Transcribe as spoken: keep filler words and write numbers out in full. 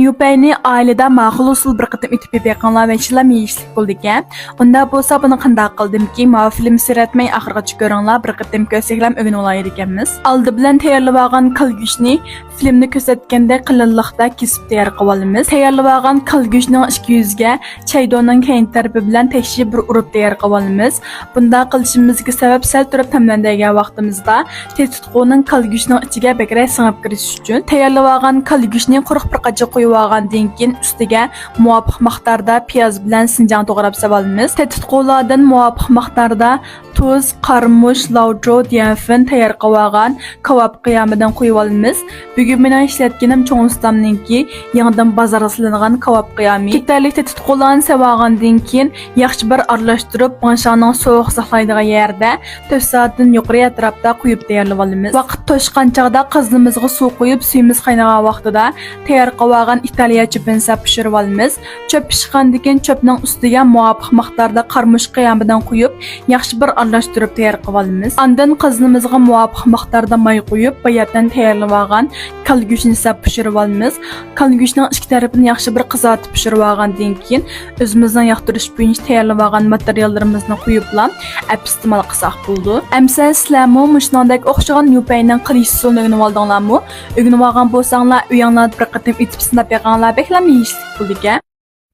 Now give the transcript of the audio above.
يۈپەينى ئائىلىدە ماقۇل ئۇسۇل بىر قېتىم ئېتىپ بېقىڭلار ۋە ئىنشاللا مېيىشلىك بولىدىكەن. ئۇنداق بولسا بۇنى قانداق قىلدىمكى؟ ماۋۇ فىلىم سىرەتمەي ئاخىرغىچە كۆرۈڭلار، بىر قېتىم كۆرسەكلەم ئۆگىنىۋالايدىكەنمىز. ئالدى بىلەن تەييارلىۋالغان كالا گۆشنى فىلىمدە كۆرسەتكەندەك قېلىنلىقتا كېسىپ تەييار قىلىۋالىمىز. تەييارلىۋالغان كالا گۆشنىڭ ئىككى يۈزىگە چەيدونىڭ كەينى تەرىپى بىلەن تەكشى بىر ئۇرۇپ تەييار قىلىۋالىمىز. بۇنداق قىلىشىمىزدىكى سەۋەب سەل تۇرۇپ تەملەندۈرگەن ۋاقتىمىزدا تېتىتقۇنىڭ كالا گۆشنىڭ ئىچىگە بەكرەك سىڭىپ كىرىشى ئۈچۈن. تەييارلىۋالغان كالا گۆشنى قۇرۇق بىر قاچا قويۇۋالغاندىن كېيىن ئۈستىگە مۇۋاپىق مىقداردا پىياز بىلەن سىنجاڭ توغراپ سېلىۋالىمىز. تېتىتقۇلاردىن مۇۋاپىق مىقداردا تۇز، قارىمۇچ، لاۋچۇ، دىيەنفېن تەييار قىلىۋالغان كاۋاپ قىيامىدىن قۇيۇۋالىمىز. بۈگۈن مېنىڭ ئىشلەتكىنىم چوڭ ئۇستامنىڭكى يېڭىدىن بازارغا سېلىنغان كاۋاپ قىيامى. كېتەرلىك تېتىتقۇلارنى سېلىۋالغاندىن كېيىن ياخشى بىر ئارىلاشتۇرۇپ، بىڭشاڭنىڭ سوغۇق ساقلايدىغان يەردە تۆت سائەتتىن يۇقىرى ئەتراپتا قويۇپ تەييارلىۋالىمىز. ۋاقىت توشقان چاغدا قازىنىمىزغا سۇ قۇيۇپ، سۈيىمىز قاينىغان ۋاقتىدا تەييار قىلىۋالغان ئىتالىيە چۆپىنى سېلىپ پىشۇرۇۋالىمىز. چۆپ پىشقاندىن كېيىن چۆپنىڭ ئۈستىگە مۇۋاپىق مىقداردا قارىمۇچ قىيامىدىن قۇيۇپ، ياخشى بىر ئارىلاشتۇرۇپ تەييار قىلىۋالىمىز. ئاندىن قازىنىمىزغا مۇۋاپىق مىقداردا ماي قۇيۇپ، باياتىن تەييارلىۋالغان كالا گۆشىنى سېلىپ پىشۇرۇۋالىمىز. كالا گۆشنىڭ ئىككى تەرىپىنى ياخشى بىر قىزارتىپ پىشۇرۇۋالغاندىن كېيىن، ئۆزىمىزنىڭ ياقتۇرۇش بويىچە تەييارلىۋالغان ماتېرىياللىرىمىزنى قۇيۇپلا ئەپ ئىستېمال قىلساق بولىدۇ. ئەمسە سىلەرمۇ مۇشۇنىڭدەك ئوخشىغان يۈپەينىڭ قىلىش ئۇسۇلىنى ئۆگىنىۋالدىڭلارمۇ؟ ئۆگىنىۋالغان بولساڭلار، ئۆيۈڭلاردا بىر قېتىم ئېتىپ سىناپ بېقىڭلار، بەكلا مېيىشلىك بولىدىكەن.